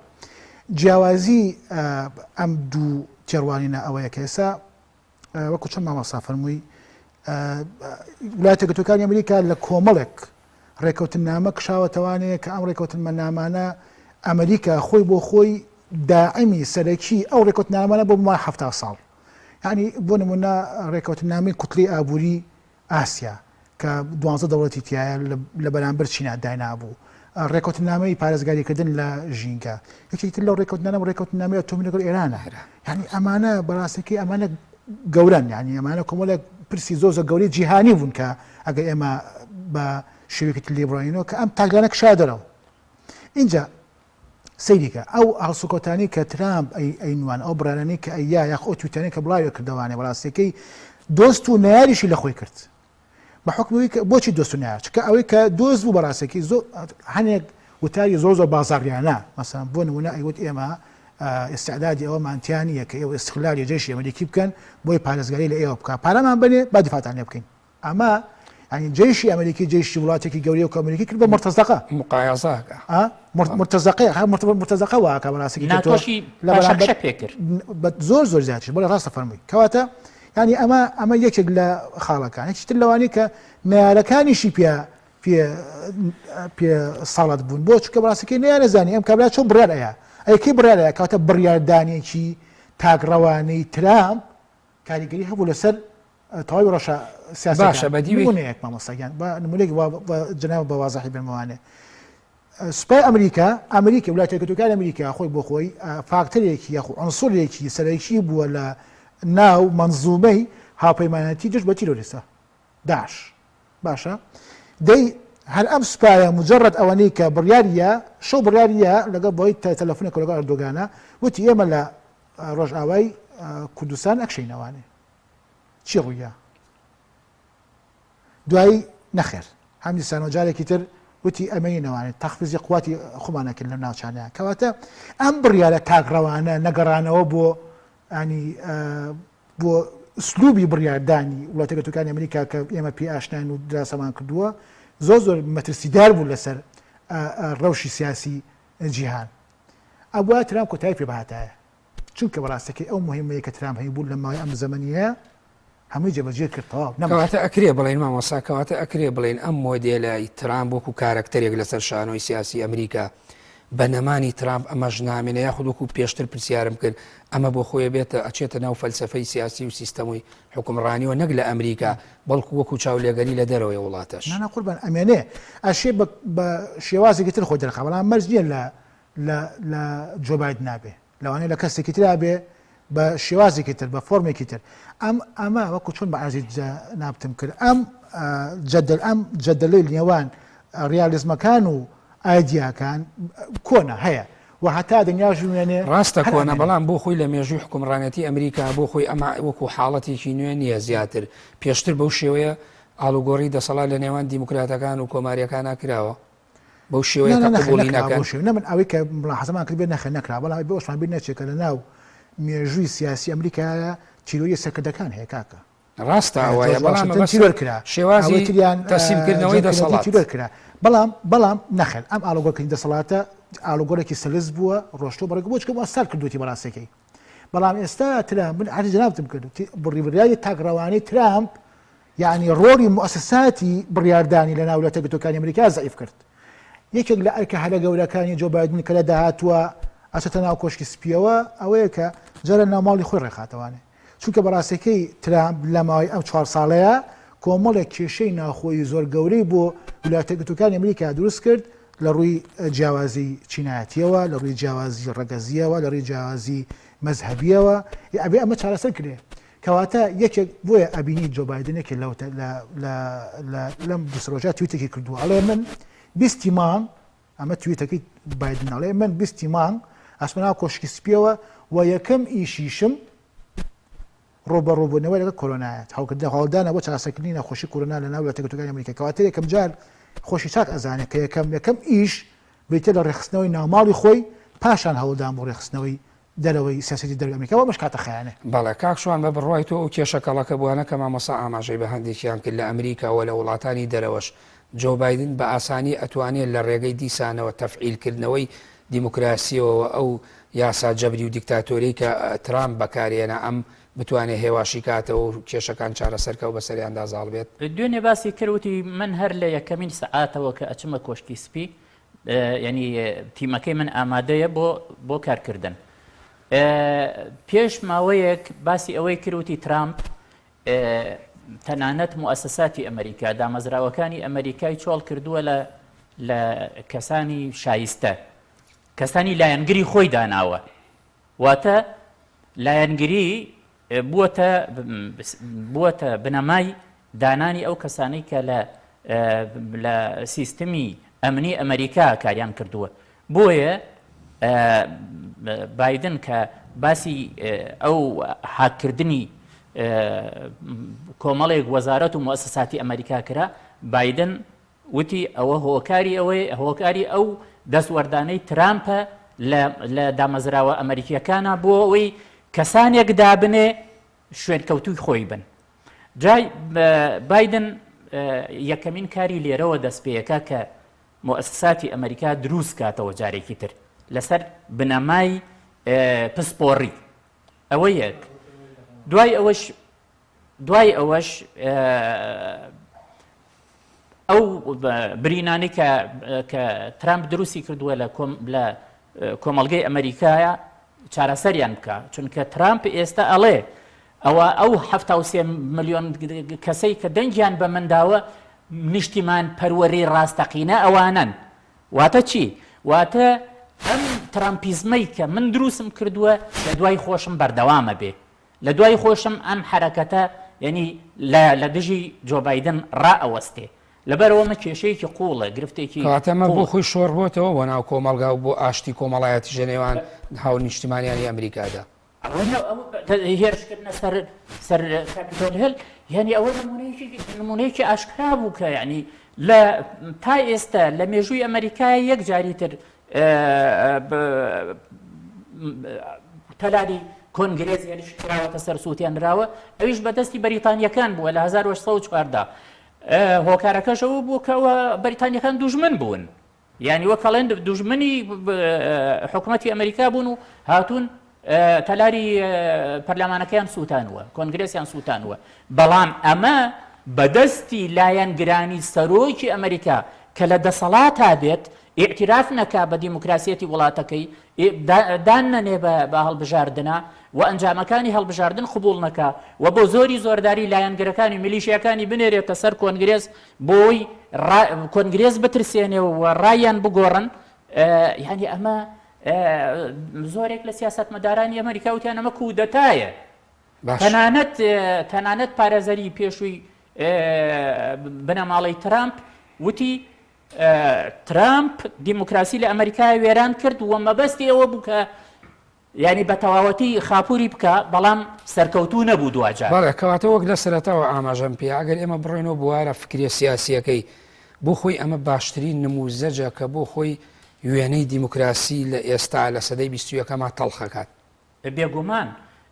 جیاوازی ئەم دوو تێڕوانینە ئەوەیە کە ئێستا وەکو چۆن مامۆستا فەرمووی وڵاتە گەتەکانی ئەمریکا لە کۆمەڵێک ڕێکەوتننامە کشاوەتەوانەیە کە ئەم ڕێکەوتنمە نامانە ئەمریکا خۆی بۆ خۆی داعمی سەرەکی ئەو ڕێکەوتنامانە بۆ ما ه ساڵ یعنی بۆ نمونە ڕێکەوتننامەی کوتلی ئابووری ئاسیا کە دوانزە دەوڵەتی تیایە لە بەرامبەر چینا داینابوو. ڕێکەوتننامەی پارێزگاریکردن لە ژینگە یەکێکی تر لەو ڕێکەوتنانە ڕێکەوتننامەی ئەتۆمی لەگەڵ ئێرانە. یعنی ئەمانە بەڕاستەکەی ئەمانە گەورەن یعنی ئەمانە کۆمەڵێک پرسی زۆر زۆر گەورەی جیهانی بوون کە ئەگەر ئێمە بە شێوەیەکی تر لێ بڕوانینەوە کە ئەم تاکلانە کشا دەرەوە. ئینجا سەیری کە ئەو هەڵسوکەوتانەی کە ترامپ ئەی ئەینوان ئەو بڕیارانەی کە ئەیا یاخ ئەو تویتانەی کە بڵاوی کردەوانێ بەڕاستیەکەی دۆست و نەیاریشی لە خۆی کرد بە حکومی کە بۆچی دۆست و نەیار چکە ئەوەی کە دۆست بوو بەڕاستەکەی زۆر هەنێک وتاری زۆر زۆر بازاڕیانە مەسەن بۆ نمونە ئەیوت ئێمە ئیستعدادی ئەوەمان تیا نییە کە ئێوە ئیستغلالی جەیشی ئەمریکی بکەن بۆی پارێزگاری لە ئێوە بکە پارەمان بنێ با دیفاعتان لێ بکەین ئەمە یانی جەیشی ئەمریکی جەیشی وڵاتێکی گەورەیە و کە ئەمریکی کرد بە مرتزەقە مقایەسەکە مرتزەقەیە هەر مرتزەقە واکە بەڕاستی ناتۆشی لە بەرامبەر پێ کرد زۆر زۆر زیاتر بەڵێ ڕاستە فەرمووی کەواتە ینی ئەمە ئەمە یەکێک لە خاڵەکان یەکی تر لەوانەیە کە نەیارەکانیشی پێ پێ پێ ساڵت بوون بۆ چونکە بەڕاستەکەی نەیانەزانی ئەم کابرا چۆن بڕیار ئەیا ئەی بڕیار ئەیا کەواتە بڕیاردانێکی تاکڕەوانەی ترامپ کاریگەری هەبوو لەسەر تەواوی ڕەشە سیاسەکان. باشە بە دیوێکی. نمونەیەک مامۆستا گیان با نمونەیەک وا بە جەنابت بە وازحی بێنمەوانێ. سوپای ئەمریکا، ئەمریکا، ویلایەتە یەکگرتووەکانی ئەمریکا خۆی بۆ خۆی فاکتەرێکی یاخود عونسوڕێکی سەرەکی بووە لە ناو مەنزومەی هاوپەیمانەتی دژ بە تیرۆریستە داعش. باشە دەی هەر ئەم سوپایە مجرد ئەوەنەی کە بڕیاری یا شەو بڕیاری یا لەگەڵ بۆی تەلەفونێک لەگەڵ ئەردۆگانە وتی ئێمە لە ڕۆژئاوای کوردستان ئەکشینەوانێ چی ڕوویا دوایی نەخێر هەم دیسانەوە جارێکی تر وتی ئەمەی نەوانێت تەخفزی قوتی خۆمانە کرد لەم ناوچانە کەواتە ئەم بڕیارە تاکڕەوانە نەگەڕانەوە بۆ ینی بۆ ئسلوبی بڕیاردانی وڵاتە یەکگرتووەکانی ئەمریکا کە ئێمە پێی ئاشناین و دراسەمان کردووە زۆر زۆر مەترسیدار بوو لەسەر ڕەوشی سیاسی جیهان ئەبوایە ترامپ کۆتایی پێ بهاتایە چونکە بەڕاستەکەی ئەو مهمەیە کە ترامپ هەیبوو لە ماوەی ئەم زەمەنیە هەمووی جێبەجێ کرد تەواو نەما. کەواتە ئەکرێ بڵێین مامۆستا کەواتە ئەکرێ بڵێین ئەم مۆدێلەی ترامپ وەکو کارەکتەرێک لەسەر شانۆی سیاسی ئەمریکا بە نەمانی ترامپ ئەمەش نامێنێ یاخود وەکو پێشتر پرسیارم کرد ئەمە بۆ خۆی بێتە ئەچێتە ناو فەلسەفەی سیاسی و سیستەمی حوکمڕانیەوە نەک لە ئەمریکا بەڵکو وەکو چاولێگەری لە دەرەوەی وڵاتەش. نا نا قوربان ئەمێنێ ئەشێ بە بە شێوازێکی تر خۆی دەرخا بەڵام مەرج نییە لە لە لە جۆ بایدن نابێ لەوانەیە لە کەسێکی ترا بێ بە شێوازێکی تر بە فۆرمێکی تر ئەم ئەمە وەکو چۆن بە عەرزی جەنابتم کرد ئەم جەدەل ئەم جەدەلەی نێوان ڕیالیزمەکان و ئایدیاکان کۆنە هەیە و هەتا دنیاش بمێنێ ڕاستە کۆنە بەڵام بۆ خۆی لە مێژووی حکومڕانێتی ئەمریکا بۆ خۆی ئەمە وەکو حاڵەتێکی نوێ نییە زیاتر پێشتر بەو شێوەیە ئاڵوگۆڕی دەسەڵات لە نێوان دیموکراتەکان و کۆماریەکانە کراوە بەو شێوەیە کە قبوڵی نەکەن. نە من ئەوەی کە ملاحەزەمان کرد بێت نەخێر نەکرا بەڵام ئەبێ ئەوەشمان بیر نەچێت کە لەناو مێژووی سیاسی ئەمریکایە تیرۆری سەرکردەکان هەیە کاکە. ڕاستە ئەوەیە بەڵام مەبەست تیرۆر کرا شێوازی تەسلیمکردنەوەی دەسەڵات تیرۆر کرا بەڵام بەڵام نەخێر ئەم ئاڵوگۆڕکردنی دەسەڵاتە ئاڵوگۆڕێکی سەلس بووە ڕۆشتووە بەڕێگە بۆ چونکە ئەسار کردووەتی بەڕاستەکەی بەڵام ئێستا ترامپ من عەرزی جەنابتم کرد بڕی بڕیاری تاکڕەوانەی ترامپ یەعنی ڕۆڵی موئەسەساتی بڕیاردانی لە ناو ویلایەتە یەکگرتووەکانی ئەمریکا زەعیف کرد. یەکێک لە ئەرکە هەرە گەورەکانی جۆ بایدن کە لە داهاتووە ئەچێتە ناو کۆشکی سپییەوە ئەوەیە کە جارێ ناو ماڵی خۆی ڕێکخاتەوانێ. چونکە بەڕاستەکەی ترامپ لە ماوەی ئەم چوار ساڵەیا کۆمەڵێک کێشەی ناوخۆیی زۆر گەورەی بۆ ویلایەتە یەکگرتووەکانی ئەمریکا دروست کرد لە ڕووی جیاوازی چینایەتییەوە، لە ڕووی جیاوازی ڕەگەزییەوە، لە ڕووی جیاوازی مەزهەبییەوە. ئەبێ ئەمە چارەسەر کرێ. کەواتە یەکێک بۆیە ئەبینی جۆ بایدن یەکێک لەو لە لە لە لەم دوو سێ ڕۆژە تویتێکی کردووە ئەڵێ من بیستی مانگ. ئەمە تویتەکەی بایدن ئەڵێ من بیستی مانگ ئەچمە ناو کۆشکی سپیەوە و یەکەم ئیشیشم ڕووبەڕووبوونەوە لەگەڵ کۆرۆنایە، هەوڵکردن هەوڵدانە بۆ چارەسەرکردنی نەخۆشی کۆرۆنا لەناو ویلایەتە یەکگرتووەکانی ئەمریکا، کەواتە یەکەمجار خۆشی چاک ئەزانێت کە یەکەم یەکەم ئیش بریتیە لە ڕێکخستنەوەی ناوماڵی خۆی، پاشان هەوڵدان بۆ ڕێکخستنەوەی دەرەوەی سیاسەتی دەرەوەی ئەمریکا و ئەمەش کاتە خایەنێ. بەڵێ کاک شوان بە بڕوای تۆ ئەو کێشە کەڵەکەبووانە کە مامۆستا ئاماژەی بە هەندێکیان کرد لە ئەمریکا و لە وڵاتانی دەرەوەش جۆ بایدن بە ئاسانی ئەتوانێ لە ڕێگەی دیسانەوە تەفعیل کردنەوەی دیموکراسیەوە و ئەو یاسا جەبری و دیکتاتۆریەی کە ترامپ بەکارێنا ئەم بتوانێ هێواشی کاتەوە و کێشەکان چارەسەر کا و بەسەریاندا زاڵ بێت؟ دوێنێ باسی کرد وتی من هەر لە یەکەمین سەعاتەوە کە ئەچمە کۆشکی سپی یعنی تیمەکەی من ئامادەیە بۆ بۆ کارکردن پێش ماوەیەک باسی ئەوەی کرد وتی ترامپ تەنانەت موئەسەساتی ئەمریکا، دامەزراوەکانی ئەمریکای چۆڵ کردووە لە لە کەسانی شایستە، کەسانی لایەنگری خۆی داناوە. واتە لایەنگری بووەتە بووەتە بنەمای دانانی ئەو کەسانەی کە لە لە سیستمی ئەمنی ئەمریکا کاریان کردووە. بۆیە بایدن کە باسی ئەو هاککردنی کۆمەڵێک وەزارەت و موسساتی ئەمریکا کرا بایدن وتی ئەوە هۆکاری ئەوەی هۆکاری ئەو دەستوەردانەی ترامپە لە دامەزراوە ئەمریکیەکانە بۆ ئەوەی کەسانێک دابنێ شوێنکەوتوی خۆی بن جای بایدن یەکەمین کاری لێرەوە دەست پێەکە کە موئەسەساتی ئەمەریکا دروست کاتەوە جارێکی تر لەسەر بنەمای پسپۆڕی ئەوە یەک دوای ئەوەش دوای ئەوەش ئەو برینانەی کە کە ترامپ دروستی کردووە لە کۆم لە کۆمەڵگەی ئەمریکایە چارەسەریان بکە چونکە ترامپ ئێستا ئەڵێ ئەوە ئەو 73 ملیۆن کەسەی کە دەنگیان بە من داوە نیشتیمان پەروەری ڕاستەقینە ئەوانەن. واتە چی؟ واتە ئەم ترامپیزمەی کە من دروستم کردووە لە دوای خۆشم بەردەوامە بێ. لە دوای خۆشم ئەم حەرەکەتە یعنی لە لە دژی جۆ بایدن ڕائەوەستێ. لەبەرئەوە ئەمە کێشەیەکی قووڵە، گرفتێکی کەواتە ئەمە بۆ قووڵە. خۆی شۆڕ بۆتەوە بۆ ناو کۆمەڵگا و بۆ ئاشتی کۆمەڵایەتیش لە نێوان هاونیشتمانیانی ئەمریکادا. هێرشکردنە سەر سەر کاپیتۆل هێل یعنی ئەوە نمونەیەکی نمونەیەکی ئاشکرا بوو کە یعنی لە تا ئێستا لە مێژووی ئەمریکا یەک جاری تر تەلاری کۆنگرێز هێرش کراوەتە سەر سووتێنراوە ئەویش بەدەستی بەریتانیەکان بووە لە 1940دا هۆکارەکەش ئەوە بوو کەەوە بەریتانیەکان دوژمن بوون یانی وەک ئەڵێن دوژمنی حکومەتی ئەمریکا بوون و هاتوون تەلاری پەرلەمانەکەیان سووتانوە کۆنگرێسیان سووتانوە بەڵام ئەمە بەدەستی لایەنگرانی سەرۆکی ئەمریکا کە لە دەسەڵاتا بێت ئیعتراف نەکا بە دیموکراسیەتی وڵاتەکەی دان نەنێ بە هەڵبژاردنە و ئەنجامەکانی هەڵبژاردن قبوڵ نەکا و بۆ زۆری زۆرداری لایەنگرەکانی میلیشیاکانی بنێرێتە سەر کۆنگرێس بۆی کۆنگرێس بترسێنێ و ڕایان بگۆڕن یعنی ئەمە زۆرێک لە سیاستمەدارانی ئەمریکا وتیان ئەمە کودەتایە تەنانەت تەنانەت پارێزەری پێشووی بنەماڵەی ترامپ وتی ترامپ دیموکراسی لە ئەمریکا وێران کرد و مەبەستی ئەوە بوو کە یانی بە تەواوەتی خاپوری بکا بەڵام سەرکەوتوو نەبوو دواجار. بەڵێ کەواتە وەک لە سەرەتاوە ئاماژەم پێ ئەگەر ئێمە بڕۆینەوە بوارە فکریە سیاسیەکەی بۆ خۆی ئەمە باشترین نموزەجە کە بۆ خۆی وێنەی دیموکراسی لە ئێستا لە سەدەی بیست و یەکەما تەڵخەکات. بێگومان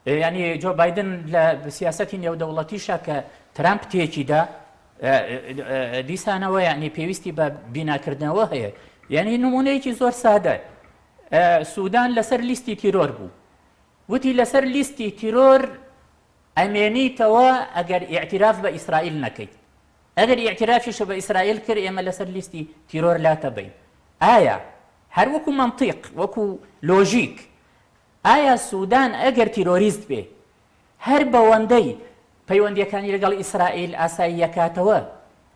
یانی جۆ بایدن لە سیاسەتی نێودەوڵەتیشا کە ترامپ تێکیدا دیسانەوە یانی پێویستی بە بیناکردنەوە هەیە یانی نمونەیەکی زۆر سادە سودان لەسەر لیستی تیرۆر بوو وتی لەسەر لیستی تیرۆر ئەمێنیتەوە ئەگەر ئیعتراف بە ئیسرائیل نەکەیت ئەگەر ئیعترافیشە بە ئیسرائیل کرد ئێمە لەسەر لیستی تیرۆر لاتەبین ئایا هەر وەکو مەنتیق وەکو لۆژیک ئایا سودان ئەگەر تیرۆریست بێ هەر بەوەندەی پەیوەندیەکانی لەگەڵ ئیسرائیل ئاسایی ئەکاتەوە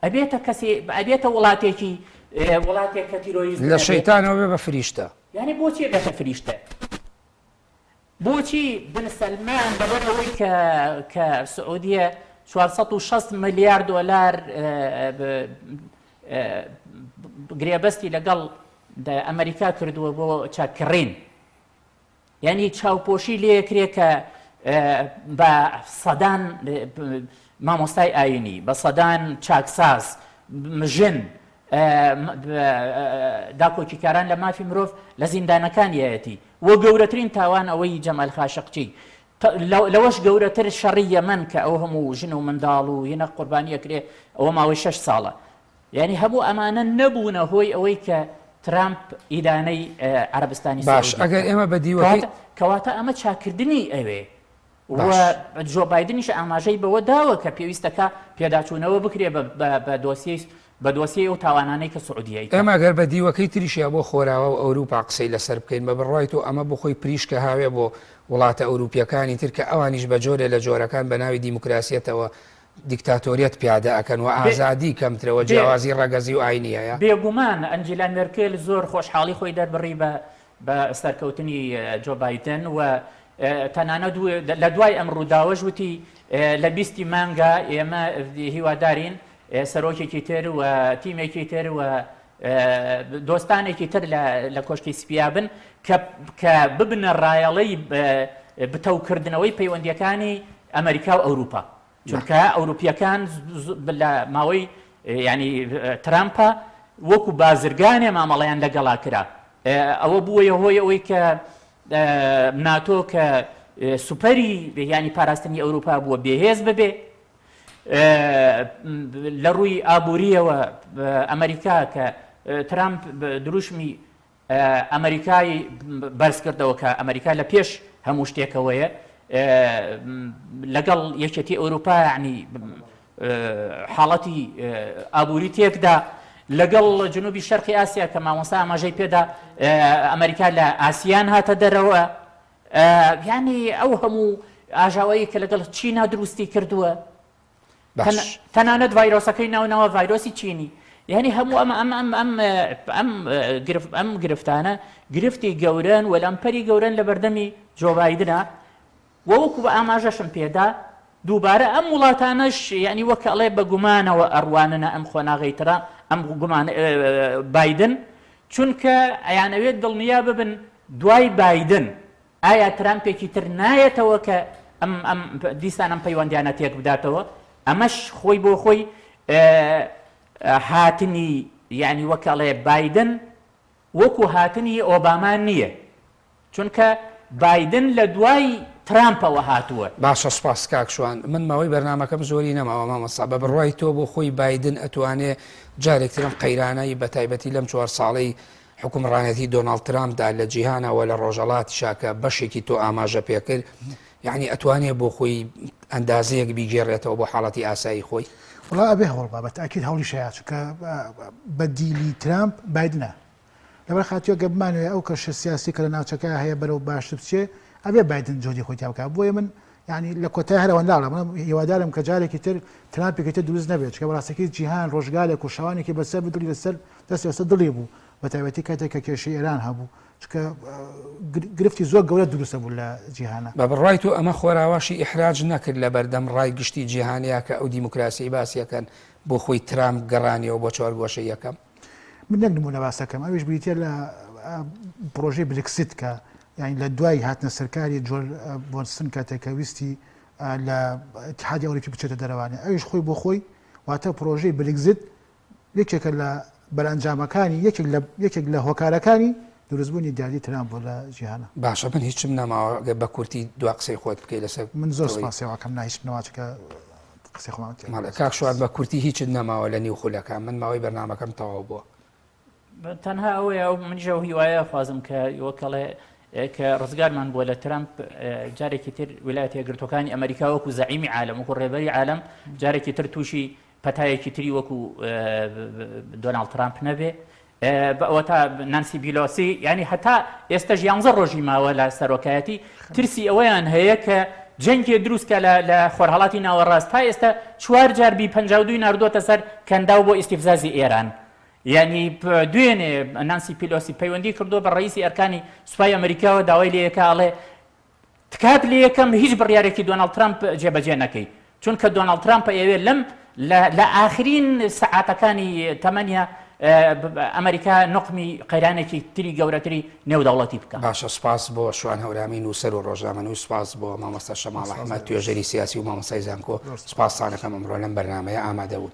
ئەبێتە کەسێ ئەبێتە وڵاتێکی وڵاتێک کە تیرۆریست لە نەبێت؟ شەیتانەوە بێ بە فریشتە. یانی بۆچی ئەبێتە فریشتە؟ بۆچی بن سەلمان لەبەر ئەوەی کە کە سعودیە 460 ملیار دۆلار گرێبەستی لەگەڵ. ئەمریکا کردووە بۆ چەک کڕین یانی چاوپۆشی لێکرێ کە بە سەدان مامۆستای ئاینی بە سەدان چاکساز ژن داکۆکیکاران لە مافی مرۆڤ لە زیندانەکانیەتی و گەورەترین تاوان ئەوەی جەمال خاشقچی لەوەش گەورەتر شەڕی یەمەن کە ئەو هەموو ژن و منداڵ و هینە قوربانی ئەکرێ ئەوە ماوەی شەش ساڵە یانی هەموو ئەمانە نەبوونە هۆی ئەوەی کە ترامپ ئیدانەی عەرەبستانی باش سعودی ئەگەر بکات ئێمە بە دیوەکەی کەواتە کەواتە ئەمە چاکردنی ئەوێ و باش جۆ بایدنیش ئاماژەی بەوە داوە کە پێویستەکە پێداچوونەوە بکرێ بە بە بە دۆسیەی بە دۆسیەی ئەو تاوانانەی کە سعودیە ئەیکا. ئێمە گەر بە دیوەکەی تریشیا بۆ خۆراوا و ئەوروپا قسەی لەسەر بکەین، بە بڕوای تۆ ئەمە بۆ خۆی پریشکە هاوێ بۆ وڵاتە ئەوروپیەکانی تر کە ئەوانیش بە جۆرێ لە جۆرەکان بە ناوی دیموکراسیەتەوە دیکتاتۆریەت پیادە ئەکەن و ئازادی کەمترە و جیاوازی ڕەگەزی و ئاینی هەیە؟ بێگومان ئەنجیلا مێرکێل زۆر خۆشحاڵی خۆی دەربڕی بە بە سەرکەوتنی جۆ بایدن و تەنانەت لە دوای ئەم ڕووداوەش وتی لە بیستی مانگا ئێمە هیوادارین سەرۆکێکی تر و تیمێکی تر و دۆستانێکی تر لە کۆشکی سپیا بن کە ببنە ڕایەڵەی بتەوکردنەوەی پەیوەندیەکانی ئەمریکا و ئەوروپا چونکە ئەوروپیەکان لە ماوەی ینی ترامپە وەکو بازرگانێ مامەڵیان لەگەڵا کرا ئەوە بووە هۆی ئەوەی کە ناتۆ کە سوپەری ینی پاراستنی ئەوروپا بووە بێهێز ببێ لە ڕووی ئابووریەوە ئەمریکا کە ترامپ دروشمی ئەمریکای بەرزکردەوە کە ئەمریکا لە پێش هەموو شتێکەوەیە لەگەڵ یەکێتی ئەوروپا ینی حاڵەتی ئابووری تێکدا لەگەڵ جنوبی شەرقی ئاسیا کە مامۆستا ئاماژەی پێدا ئەمریکا لە ئاسیان هاتە دەرەوە یانی ئەو هەموو ئاژاوەیە کە لەگەڵ چینا دروستی کردووە تەنانەت ڤایرۆسەکەی ناوناوە ڤایرۆسی چینی یعنی هەموو ئەم ئەم ئەم ئەم ئەم گرفت ئەم گرفتانە گرفتی گەورەن و لەمپەری گەورەن لە بەردەمی جۆ بایدنە وەکو بە ئاماژەشم پێدا دووبارە ئەم وڵاتانەش یعنی وەک ئەڵێ بە گومانەوە ئەڕواننە ئەم قۆناغەی ترە ئەم گومان بایدن چونکە ئەیانەوێت دڵنیا ببن دوای بایدن ئایا ترامپێکی تر نایەتەوە کە ئەم ئەم دیسان ئەم پەیوەندیانە تێک بداتەوە؟ ئەمەش خۆی بۆ خۆی هاتنی یعنی وەک ئەڵێ بایدن وەکو هاتنی ئۆباما نییە چونکە بایدن لە دوای ترامپەوە هاتووە. باشە سوپاس کاک شوان من ماوەی بەرنامەکەم زۆری نەماوە مامۆستا بە بڕوای تۆ بۆ خۆی بایدن ئەتوانێ جارێک تر ئەم قەیرانەی بە تایبەتی لەم چوار ساڵەی حوکمڕانێتی دۆناڵد ترامپدا لە جیهانا وە لە ڕۆژەڵاتیشا کە بەشێکی تۆ ئاماژە پێکرد یعنی ئەتوانێ بۆ خۆی ئەندازەیەک بیگێڕێتەوە بۆ حاڵەتی ئاسایی خۆی؟ وڵا ئەبێ هەوڵ با بە تاکید هەوڵیش هەیە چونکە بەدیلی ترامپ بایدنە لەبەر خاتیوە گە بمانەوێ ئەو کەشە سیاسی کە لە ناوچەکە هەیە بەرەو باشتر بچێ ئەبێ بایدن جۆری خۆی تیا بکات بۆیە من یعنی لە کۆتای هەر ئەوەندە ئەڵێم بەڵام هیوادارم کە جارێکی تر ترامپێکی تر دروست نەبێت چونکە بەڕاستەکەی جیهان ڕۆژگارێک و شەوانێکی بەسەر دڵی لەسەر دەستی لەسەر دڵی بوو بە تایبەتی کاتێک کە کێشەی ئێران هەبوو چونکە گرفتی زۆر گەورە دروستە بوو لە جیهانە. بە بڕوای تۆ ئەمە خۆراواشی ئیحراج نەکرد لە بەردەم ڕای گشتی جیهانیا کە ئەو دیموکراسیەی باسی ئەکەن بۆ خۆی ترامپ گەڕانیەوە بۆ چوارگۆشەی یەکەم؟ من یەک نموونە باس دەکەم ئەویش بریتیە لە پرۆژەی برکسیت کە یانی لە دوای هاتنە سەرکاری جۆر بۆنسن کاتێک کە ویستی لە اتحادی ئەوروپی بچێتە دەرەوانێ ئەویش خۆی بۆ خۆی واتە پرۆژەی برگزیت یەکێکە لە بەرەنجامەکانی یەکێک لە یەکێک لە هۆکارەکانی دروستبوونی دیاردەی ترامپ بوو لە جیهانە. باشە من هیچم نەماوە گەر بە کورتی دوا قسەی خۆت بکەی لەسەر من زۆر سپاسی ئەوەکەم نا هیچم نەما چونکە قسەی خۆمان تێ مەڵێ کاک شوان بە کورتی هیچت نەماوە لە نیو خولەکە من ماوەی بەرنامەکەم تەواو بووە. تەنها ئەوەیە ئەو منیش ئەو هیوایە خوازم کە وەکەڵێ کە ڕزگارمان بووە لە ترامپ جارێکی تر ویلایەتە یەکگرتووەکانی ئەمریکا وەکو زەعیمی عالەم وەکو ڕێبەری عالەم جارێکی تر تووشی پەتایەکی تری وەکو دۆناڵد ترامپ نەبێ ئەوەتا نانسی بیلۆسی ینی هەتا ئێستش یانزە ڕۆژی ماوە لە سەرۆکایەتی ترسی ئەوەیان هەیە کە جەنگێ دروستکە لە خۆرهڵاتی ناوەڕاست تا ئێستا چوار جار بی 52 نردوتە سەر کەنداو بۆ ئیسیفزازی ئێران یعنی دوێنێ نانسی پیلۆسی پەیوەندی کردووە بە ڕئیسی ئەرکانی سوپای ئەمریکاوە داوای لەیەکە ئەڵێ تکات لێکەم هیچ بڕیارێکی دۆناڵد ترەمپ جێبەجێ نەکەی چونکە دۆناڵد ترەمپ ئەیەوێت لەم لە ئاخرین سەعاتەکانی تەمەنیا. ئەمریکا نوقمی قەیرانێکی تری گەورەتری نێودەوڵەتی بکا. باشە سوپاس بۆ شوان هەورامی نووسەر و ڕۆژنامەنووس، سوپاس بۆ مامۆستا شەماڵ ئەحمەد توێژەری سیاسی و مامۆستای زانکۆ، سوپاستان ئەکەم ئەمڕۆ لەم بەرنامەیە ئامادە بوون.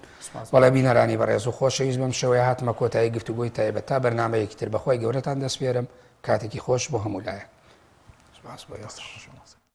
بەڵێ بینەرانی بەڕێز و خۆشەویست بەم شێوەیە هاتمە کۆتایی گفتوگۆی تایبەت تا بەرنامەیەکی تر بەخوای گەورەتان دەسپێرم کاتێکی خۆش بۆ هەموو لایەک. سوپاس بۆ ئێوەش.